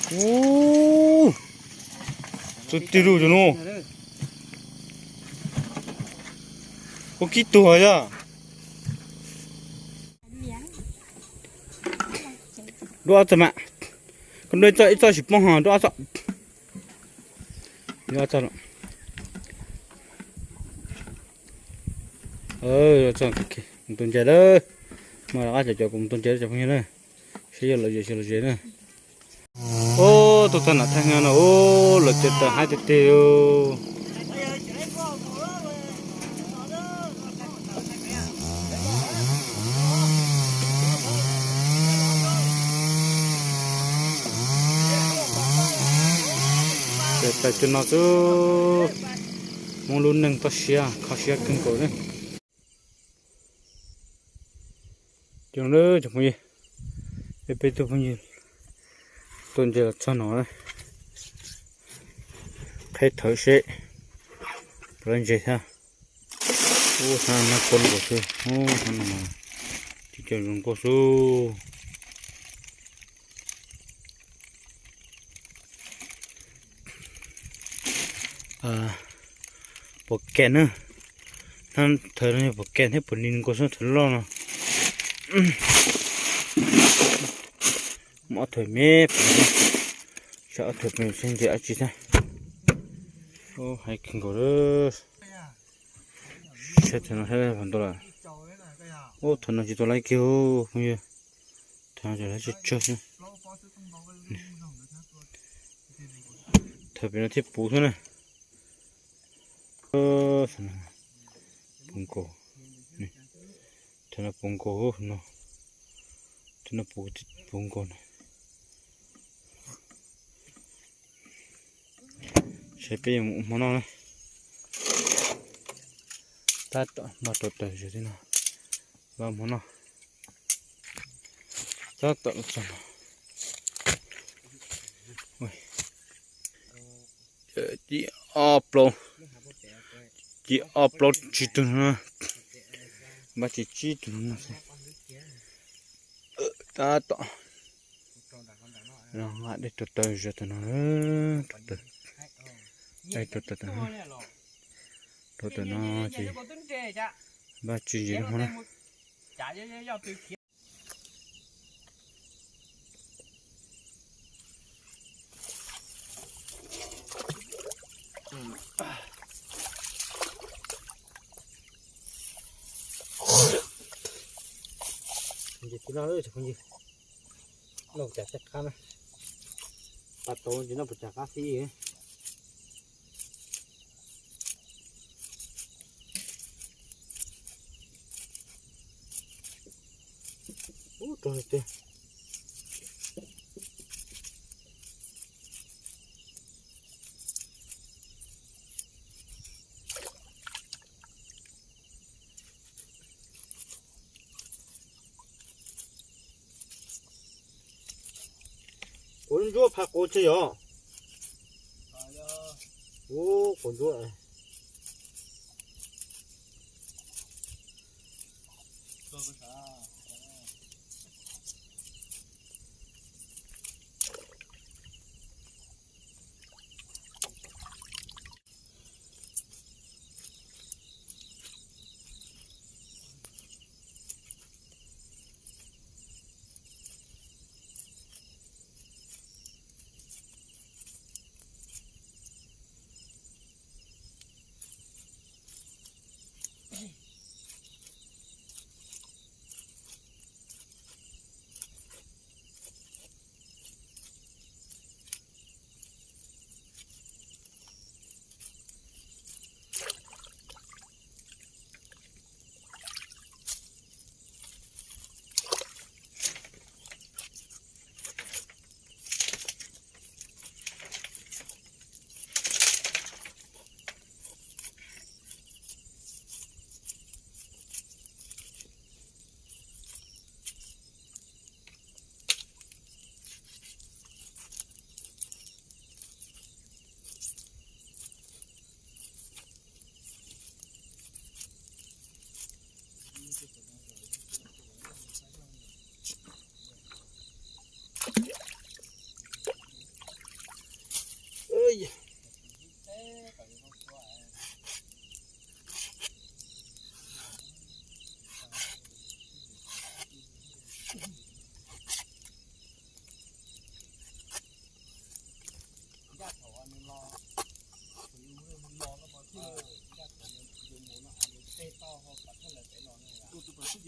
Ub, txog tig lug cov no. Ua kib tug yog. Dua ob txoj mas. Koj dua ib txoj, ib txoj tsis poob ho dua ob txoj. Dua ob txoj lawm. Mus tua ncai lawm. Mas rov qab cov cov kuv mus tua ncai lawm cov phooj ywg na. Saib yog lom zem tsis lom zem na. Ub, tuaj txog nram thaj no, ub, lawv cov taws haib tiag tiag. Ces pais cuag no xwb, muaj lub neej toj siab kho siab kawg nkaus ne. Cov phooj ywg, peb tug phooj ywg tuaj ntses los txog no, qheb thawv seb puas lab ntses thiab. Ub, hnab no kua nkaus xwb, hnab no ces cov zoo nkauj xwb. Puas kem na, hnab thawv no yog puas kem thiab puas ni nkaus xwb thawv loj no. Muaj ob thawv me, saib ob thawv me seb ntses dab tsi thiab. Ub, haib kawg nkaus lawm. Saib thawv no saib puas tau lawm. Ub, thawv no tsis tau lawm kiag phooj ywg. Thawv no tseem lawm tsawg tsawg xwb. Thawv pem no thiaj puv xwb na. Puv nkaus, thawv no puv nkaus no, thawv no puv nkaus no. Saib peb yuav mus ua hmo noj na. Tab tom npaj rau taws zog thiab no, ua hmo noj. Tab tom los txog no, cib ob plaub, cib ob plaub tsib tug no, npaj tsib tsib tug no xwb. Tab tom los nqa dej rau taws zog tam no, rau taws, dej rau taws tam no, rau tam no ces npaj tsis ntsis hmo na. Ntses tsis noj lawm cov phooj ywg, noj cas txaij qab na. Pas tau ntsis noj puas cas qab xwb. Ub, rau tiag. Quav ntsuab phaj quav tseg yom. Ub, quav ntsuab.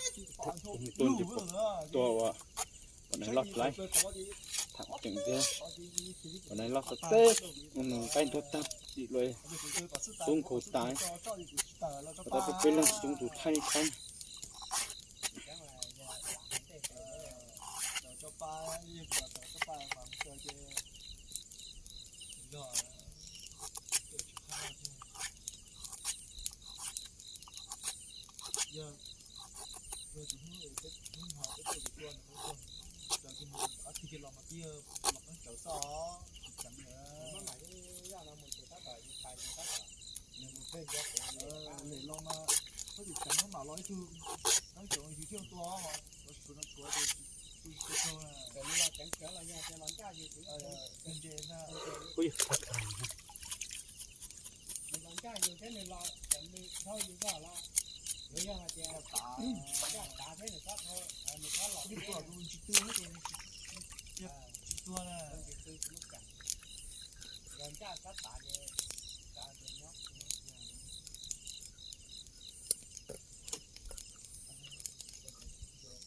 Tuaj ntsis pom tua ua, pom nais loj tlaib, tham ceem thiab. Pom nais loj xav teb, ua nws nqaij ntuag tag dim luas, tub nkhaus tas. Pom tab peb leeg tsis tub tus thaij li qab.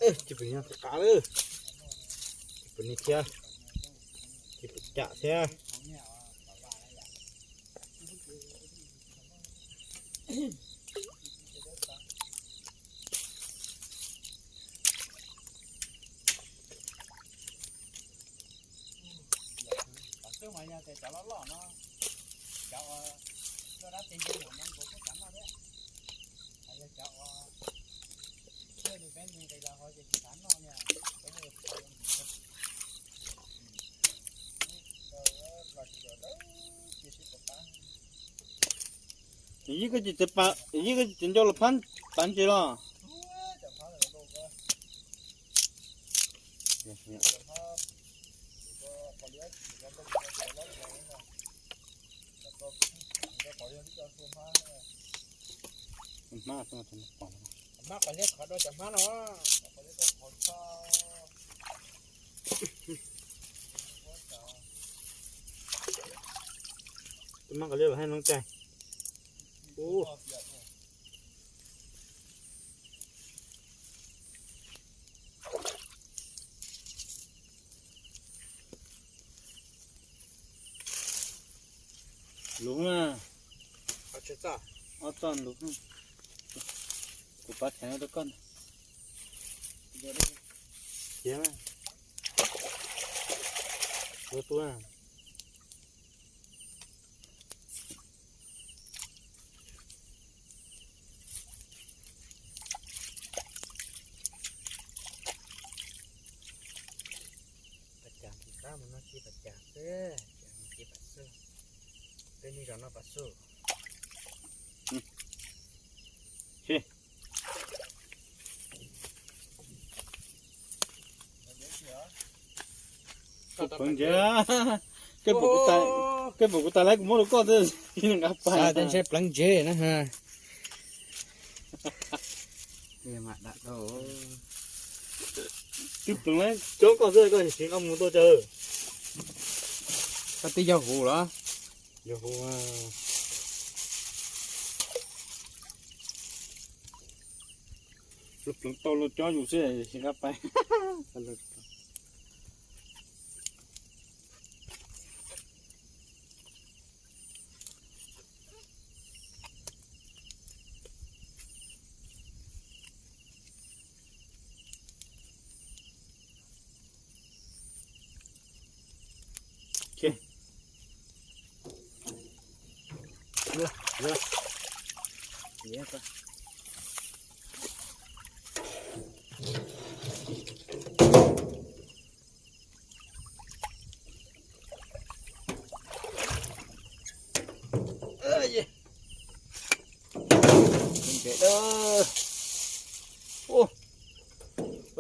Ces pem no qav lawm, ces pem no thiab, ces pem cam thiab. Xwb mas yog tias cov loj loj no, cov uas loj dab tsi nce no kuv kuj xav noj thiab. Hos yog cov uas thiaj li peb me nqis los hauv ces tsis xav noj li. Yij koj tsis txiv, yij koj tsis txiv ncau los phab tav ntses los? Hmab, hmab qhov liab qhov do cov hmab no. Tus hmab qhov liab los hais no cas. Ub. Luv na. Ob txoj luv. Kuv pab thaiv rau koj. Tiav na. Luv tua. Pas cas tus qab mus no ci pas cas xwb, cas mus ci pas xwb. Peb neeg zos noj pas xwb. Pleev ntsev, koj pum kuv tas laib kuv muab rau koj xwb, nqa pais. Ntshe pleev ntsev na. Twb pleev laib coob koj xwb koj tsis nqa mus tuaj caw. Koj twb yog huv los? Yog huv. Luag pleev tau luag cob yus xwb tsis nqa pais. Ntsev,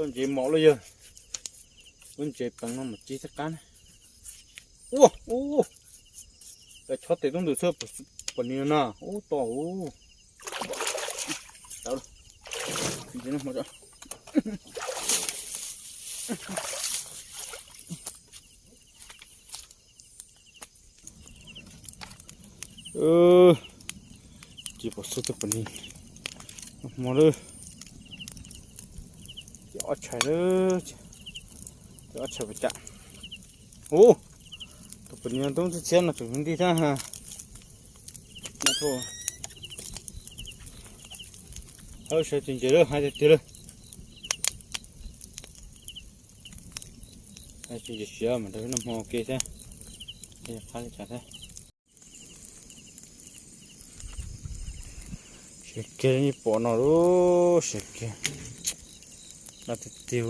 ntsev mos los yog, ntsev pleev no mas ci thiab qab na. Ua, ua, chob tes tub ntws xwb. Pom ni no, ub, to ub. Ces pom xub twb pom ni hmo lawm. Ces ob tshais lawm, ces ob tshais puas cam. Ub, tus pom ni no tub txhiab txhiab no tseem nti thiab ha. Hab sawv tsis ntses lawm, hais tiag tiag lawm. Tsis ntses siav mas rau noj hmo ua ke thiab, qab li cas thiab. Siav kiag li pom no lub siav kiag. Daj tiag tiag.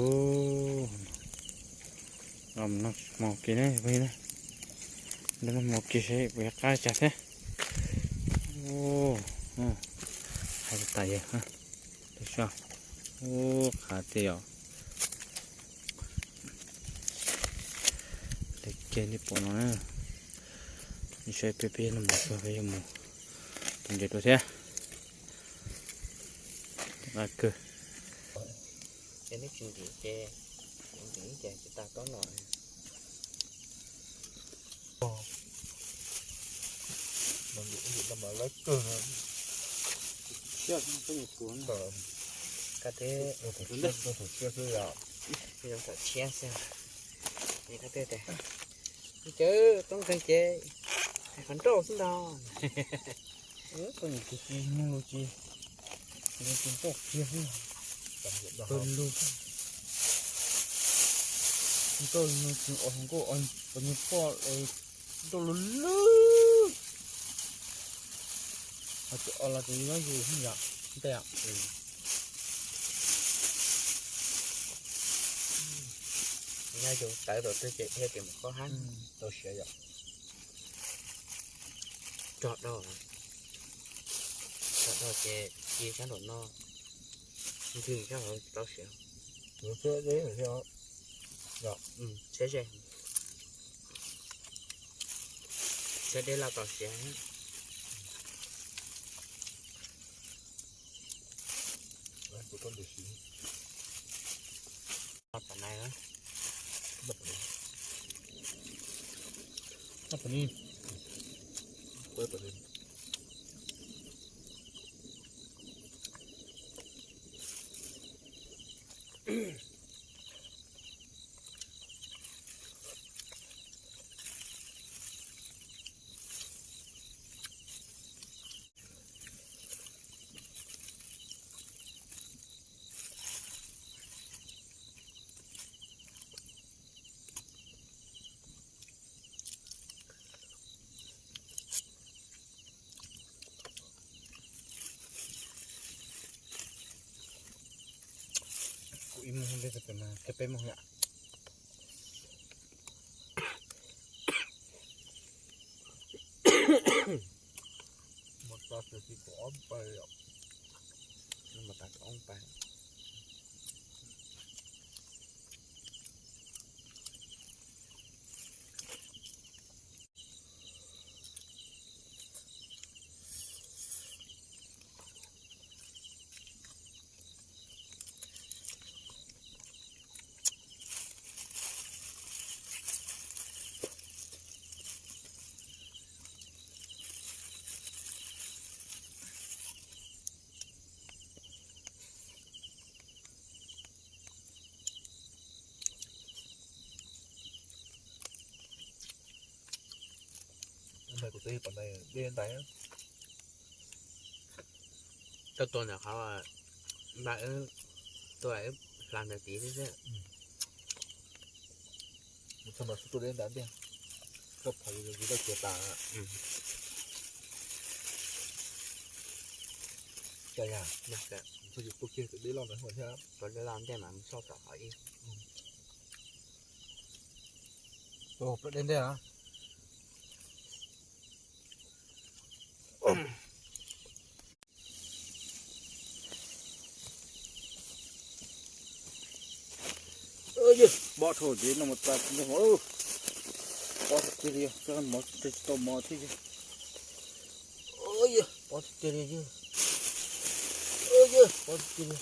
Noj hmo ua ke ne, noj hmo ua ke seb puas yog qab li cas thiab. Hais tas yawg, ub, qab tiag yom. Li kiag li pom no na. Saib peb, peb yuav noj mov tsuag, peb yuav mus tus ntses dua thiab. Qab kawg. Ces neb tsis ntim ces, ntim ces tsis tas tob no. Ntim no mas lawv kawg no. Siab, koj teb, thaum siab xwb yom. Thaum siab xwb. Ces koj teb tias, cawv toob nkeeg ces hais qhov nrauj xwb ntag. Koj nim tis tis nug lus ces, lus ces nrauj kiag xwb. Kawg lug. Nrauj nug tsis os nkauj os, pos nyuag poj nrauj lug lug. Ho tsis os los ces nyob yus yom, ntej yom. Nyob yus tawv tau twg ces thiaj tias mus qhob hab. Tau siav yom. Rog dog, rog dog ces ci sab nraum no, nthwv sab hauv tau siav. Siab deb, siab deb laj tau siav. Kuv ib moog ntej txog pem mas thiab peb moog yom. Mus tas tsis tau ob pais yom. Mus tas tsis tau ob pais. Kuv twb pom dej ntais. Koj tuaj ntawm qhov npaj wb tuaj wb hla ntawd tid xwb. Mus txog mas xub tuaj deb ntais tiag. Koj phom yus tau kiag tas. Cas yog, txog yus tuaj kiag tus dej loj ntawd thiab. Tus dej loj ntej mas mus soj tom qhov ib. Tus dej ntej na. Mob dhau ces no mus tas tsis nco mov. Mob tiag tiag li, mov tsis tau mov thiab. Pov tiag tiag li, pov tiag tiag li.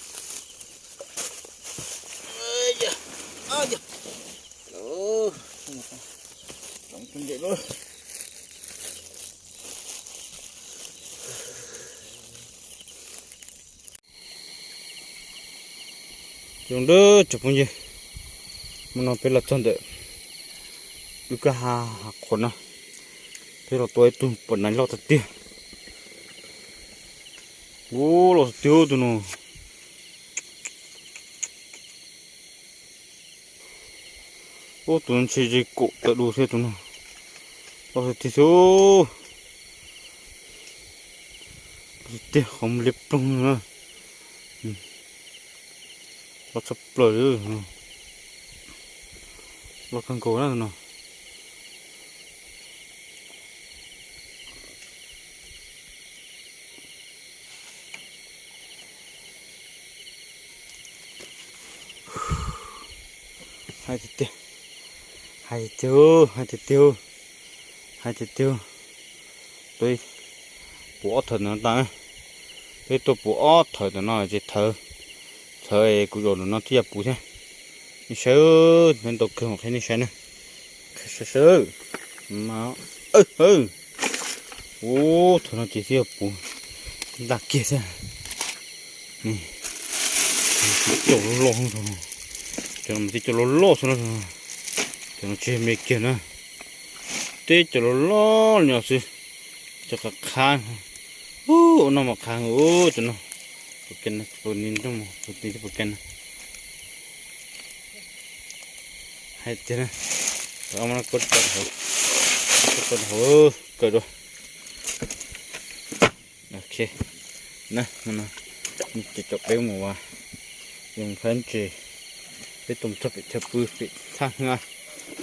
Zoo dawb cov phooj ywg, hmo no peb los txog ntawm lub kwj ha hav qhuav no, peb los tua ib tug pom nais loj tiag tiag. Ub, loj tiag tus no. Ub, tus no ntshe ze kaum tawm lus thiab tus no. Loj tiag xwb. Tiag qhov muag liab ploog na. Loj tshaj plaws li. Loj kawg nkaus na tus no. Hais tiag tiag, hais tiag tiag, hais tiag tiag, hais tiag tiag. Peb puv ob thawv ntawm no tas, peb tuaj puv ob thawv ntawm no ces thawv, thawv kuv zaum ntawm no thiaj yog puv thiab. Nej saib, ntau kawg mas qhia nej saib na. Saib saib. Ub, thaum no ces thiaj yog puv ntag kiag thiab. Tib co loj loj, cov no mas tib co loj loj xwb na. Cov no tsis yog me kiag na. Tib co loj loj li no xwb. Cov qab qhab, ub, ua noj mas qhab, cov no. Puas ke, puas ni, puas ni, puas ke na. Hais tiag na, ob mab kua rau hauv, kua rau hauv kawg dua. Ok, na, ces caum peb mus ua, yuav mus phab ntses, peb tuaj mus txog pem chaw pw pem thaj hnga,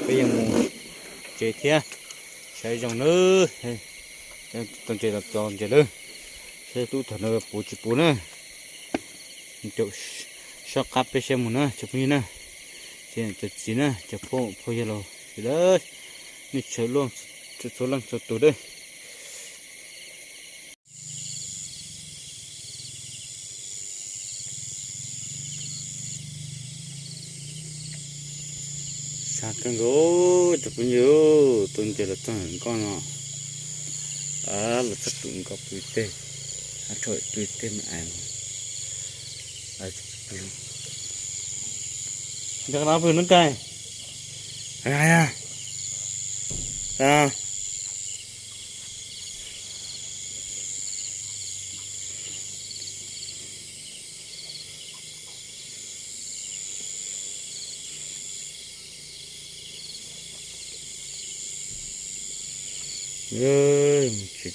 peb yuav mus tsev thiab. Saib zoo nawb, tau ntses los tau ntses lawm, saib lub thaum no puv tsis puv na. Caum soj qab peb saib mus na cov phooj ywg na, ces cov txiv na, cov phooj ywg laus txiv lawm, nej txhua leej txhua tus na. Sab kawg nkaus cov phooj ywg, tus ntses los txog nkoj no, los txog tus nkoj pw teg, rau pw teg me ais. Nco qab pw nub tais.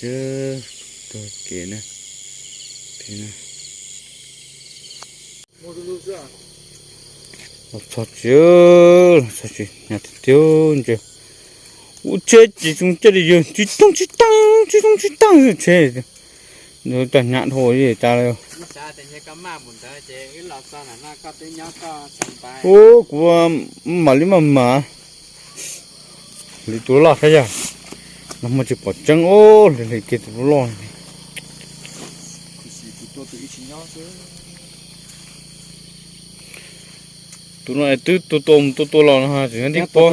Tsis tag kev na. Txog tsis, txog tsis, tiag tiag ntses. Ua tsheb tsis zoo caj li yawg, tsis toog tsis taag, tsis toog tsis taag tsheb. Nws tag nyam dhau li cas lawm. Ub, kuv mam li maj mam. Hliv tus loj thiab yog, nag hmo tsis pom tseeb, ub, hliv hliv kiag tus loj. Tus no twb tua tua mus tua tua los no tseem nyob ntij pob.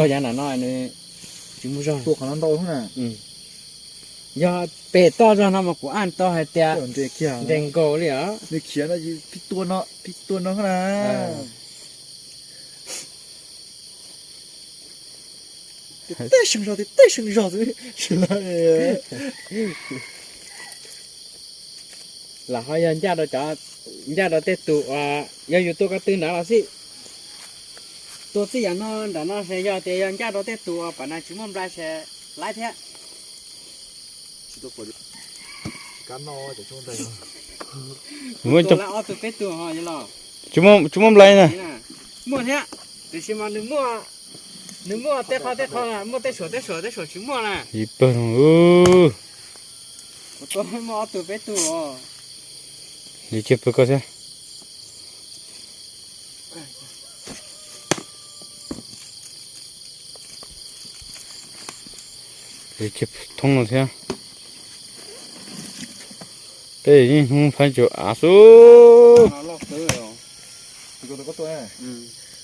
Yog pem toj zog no mas kuv aj tau hais tias nres nkaus li os. Nws khiav no, pib tua no, pib tua no na. Tej seem zog, tej seem zog xwb. Lam ho yog ncaj rau cov, ncaj rau tej tus uas yog yus tua ko tw nrad los xij. Tua txij yam no nram no ces yog tias yog ncaj rau tej tus uas pam nas tsis muaj nplai ces laib thiab. Tua ob tug peb tug ho los. Tsis muaj nplai na. Muaj thiab, tiam sis mas nws muaj, nws muaj tej qho tej qho, muaj tej suam tej suam tej suam tsis muaj na. Ib pawg no. Tua muaj ob tug peb tug os. Li kiag pawg ko thiab. Li kiag thoob no thiab. Tej niaj hnub phaib ntsaws av xwb.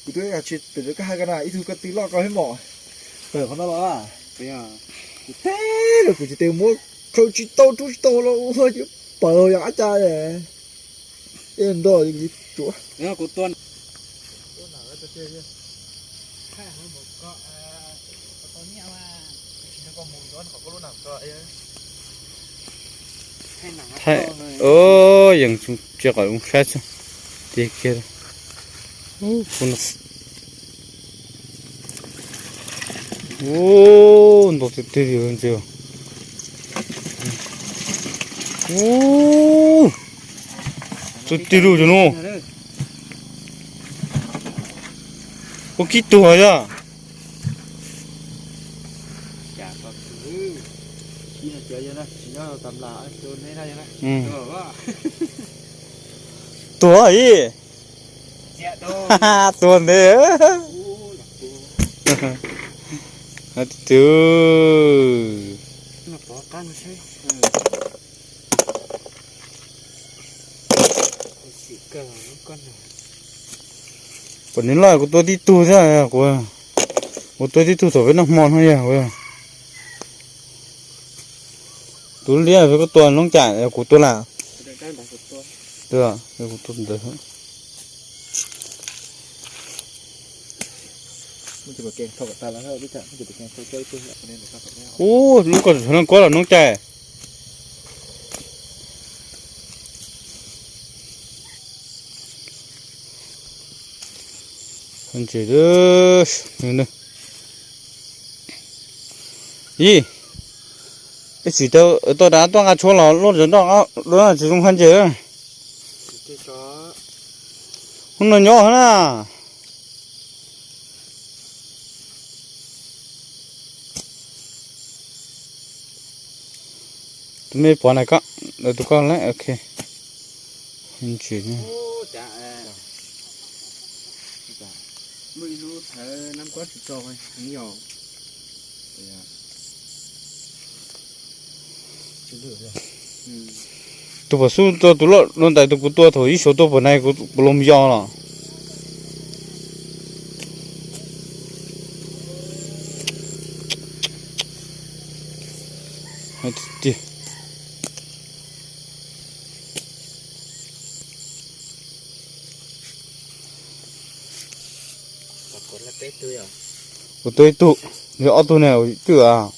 Kuv twb hais tias koj hais ko na, ib tug ko tw loj ko thiab mos. Tawm qhov no los, kuv teb los kuv tsis tes muab, khaws tsis tau, rub tsis tau los ua paws yog qab cas. Ej, nrog li tsuav. Yeej tsis qhov zoo saib xwb. Tiag kiag. Ub, ntau tiag tiag li ntxiv. Ub, txog tig lug zoo no. Ua kib tuag yog. Tuag ib. Tuag ntev. Twb. Kuv nim loj kuv tua tib tug thiab, kuv tua tib tug thaum peb noj hmo no yog. Tus liab peb koj tua noob cai, kuv tua lawm. Kuv tua ntawd. Ub, lub ko tseem tshuav leej kuab los noob cai. Ntses, ib, ib tsis tau, tau dav tuaj nqa tshuaj los luaj zog nroj, tsis zoo hab ntses. Hnub no nyob na. Tus me pov na koj, tus koj lawm, ok. Ntsis. Tus pom xub tua tus loj no ntais tus kuv tua thaum ib suav tuaj puag na, kuv los yos los. Tiag. Kuv tua ib tug, yog ob tug ne twb a.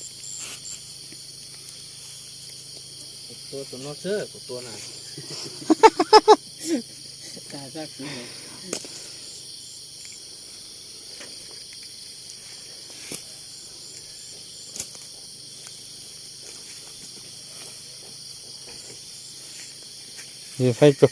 Faib tso.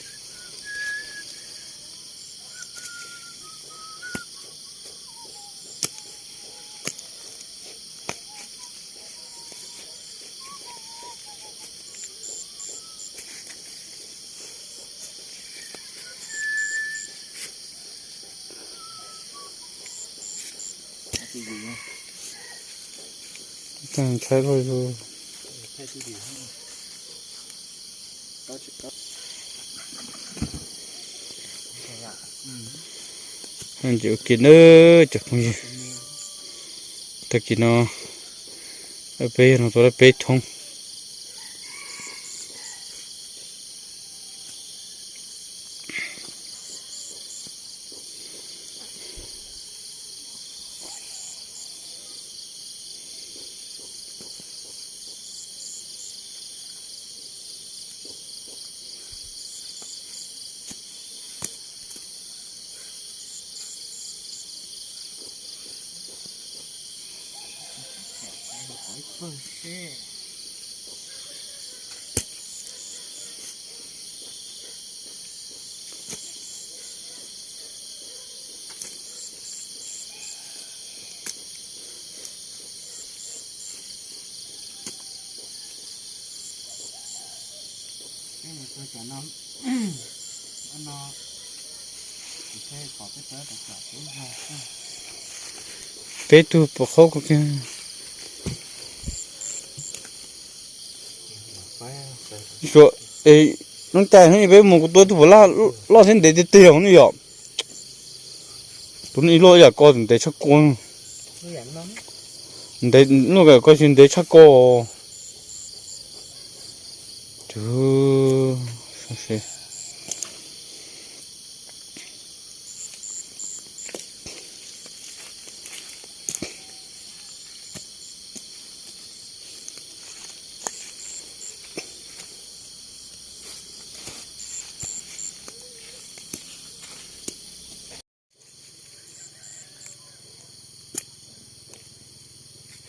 Ntshai luaj. Ntsis ua ke nawb cov phooj ywg, tag kis no peb yog no tau peb thoob. Peb tug pom qhov ko kiag. Ib suab, Es, nub tas peb mus kuv tua tug puav laj loj thiab ntev tiag tiag ne yom. Tus no ib lub yam ko ntev tshaj koj. Ntev, lub ko tsis ntev tshaj koj.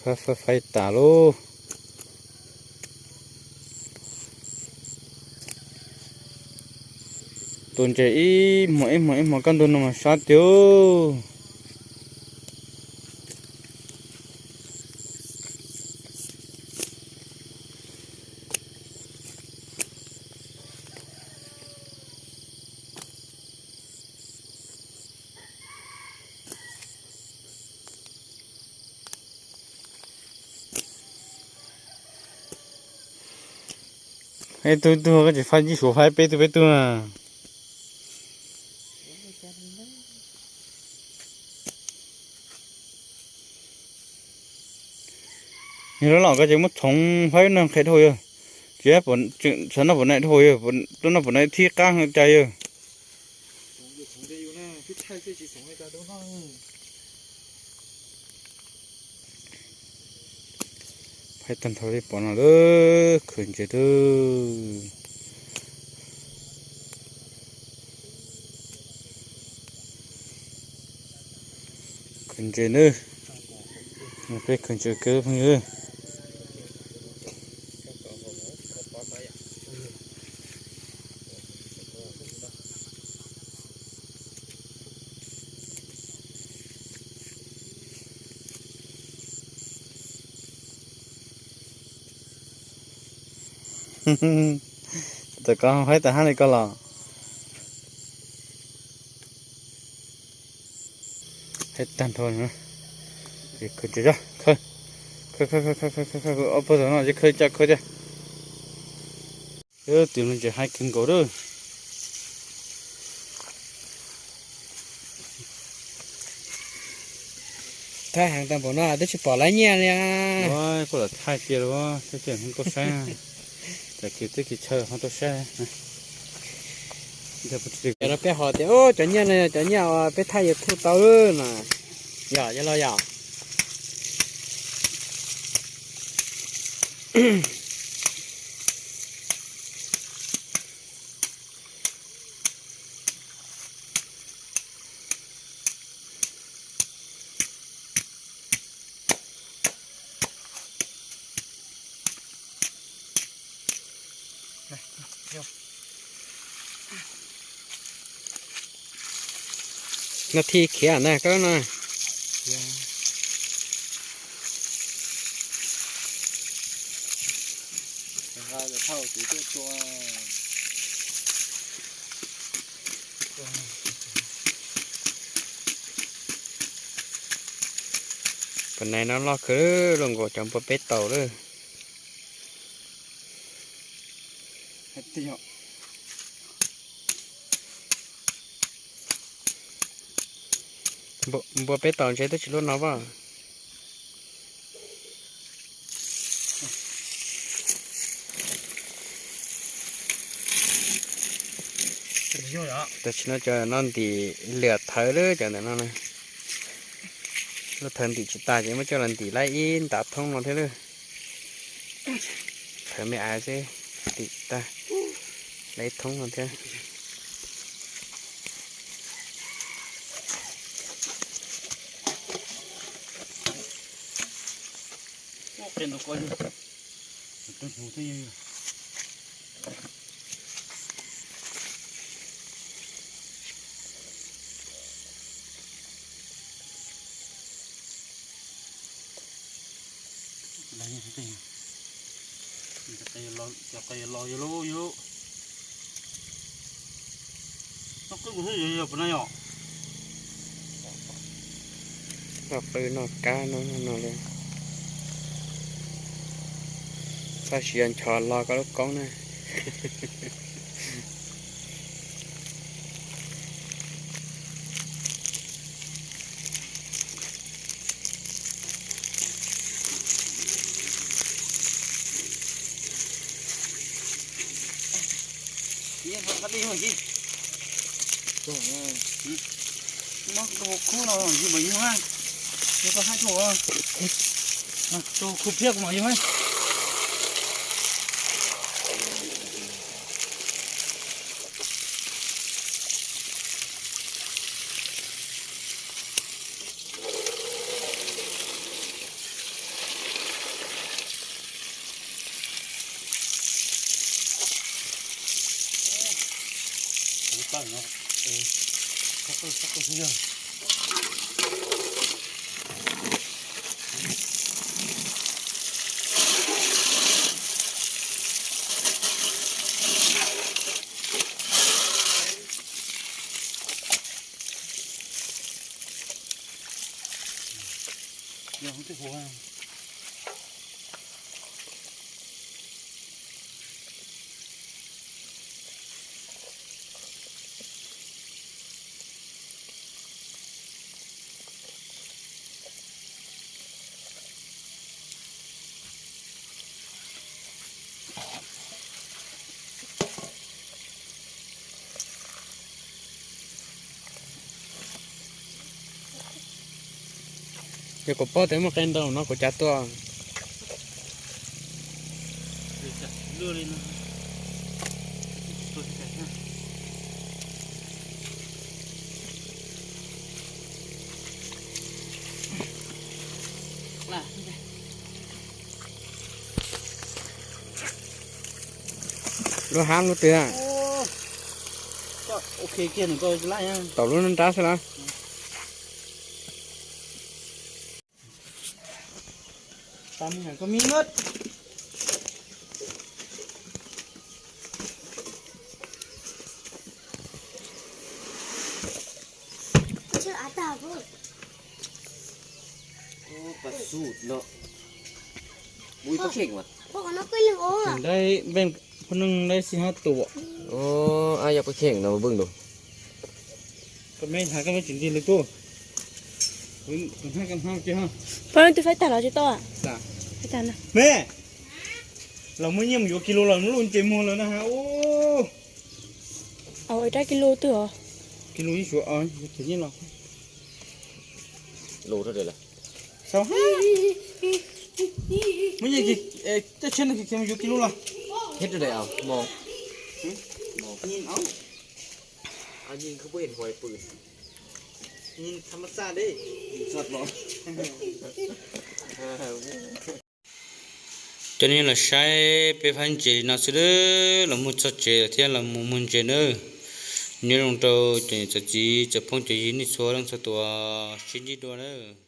Faib faib tas lauj. Tus ntses ib hmo ib hmo ib hmo kaj ntug no mas sab tiag. Ib tug tug koj tsis faib ib suav, faib peb tug peb tug na. Yog lub los koj tsis muab txhoov faib no nqhis dhau yog, tsis xav noj pum nai dhau yog, tuaj noj pum nai thib qab cas yog. Phaib tag nrho li pom no lawm, khwv ntses lawm. Khwv ntses nawb, peb khwv ntses kawg phooj ywg. Tam koj haib tas hab li koj los. Haib tag nrho, khawb, khawb, khawb, ob pawg no ces khawb caj khawb thiab. Tim no ces haib kawg nkaus lawm. Thaij heev tag npaum no twb tsis pom lawv nyiaj li. Kuj lam thaij cia los thaij cia ho tuaj saib, tam kis twb kis chaw ho tuaj saib. Cov no peb ho tias cov nyiaj no yog cov nyiaj uas peb thaij YouTube tau na, yom, yog los yom. No thi khiav na koj no. Pem nais no loj kawg, luaj nkaus cov npua peb taus lawm. Npua peb taus ntshe twb tsis luaj no as. Tam sim no cov no ntim liam thawv lawm cov ntawm no. Lub thawv ntim tsis tas ces muab coj los ntim laib ib ntav thoob no thiab lawm. Thawv me av xwb, ntim tag laib ib thoob no thiab. Cov qe los yog lub yog lub. Noj qwj kuv xwb yog puas na yom. Noj qwj noj kab no no li. Txhob siv nchos lo koj lub koob na. Yeej qab dej yog ib, no khub no yus mam yug na, yus koj hab tso, tso khub phiab kuv mam yug na. Yog kuv paub tias muaj qe ntau no kuv cav tuaj. Lub hab lub twg? Tom lub nrab xwb las. Phooj ywg, peb phooj ywg neb sib hab tuaj. Yog peb kheej no peb ntu. Koj me hais koj me tsis nti li tuaj. Phooj ywg twb faib tag los tsis tau. Me, los muaj nyiaj mus yuav kis lus los muaj lub nce muag lawm na ha. Au, ib rab kis lus twg os? Kis lus ib suav os, yuav kis nyiaj los. Muaj nyiaj, coj tsheb no kis mus yuav kis lus los. Thiab rau daim mos. Cov nej los saib peb phab ntses li no xwb, los muag txog tsev thiab los mus muag ntses nawb. Nyob zoo rau cov niam cov txiv, cov phooj cov ywg nej txhua leej txhua tus, sib ntsib dua nawb.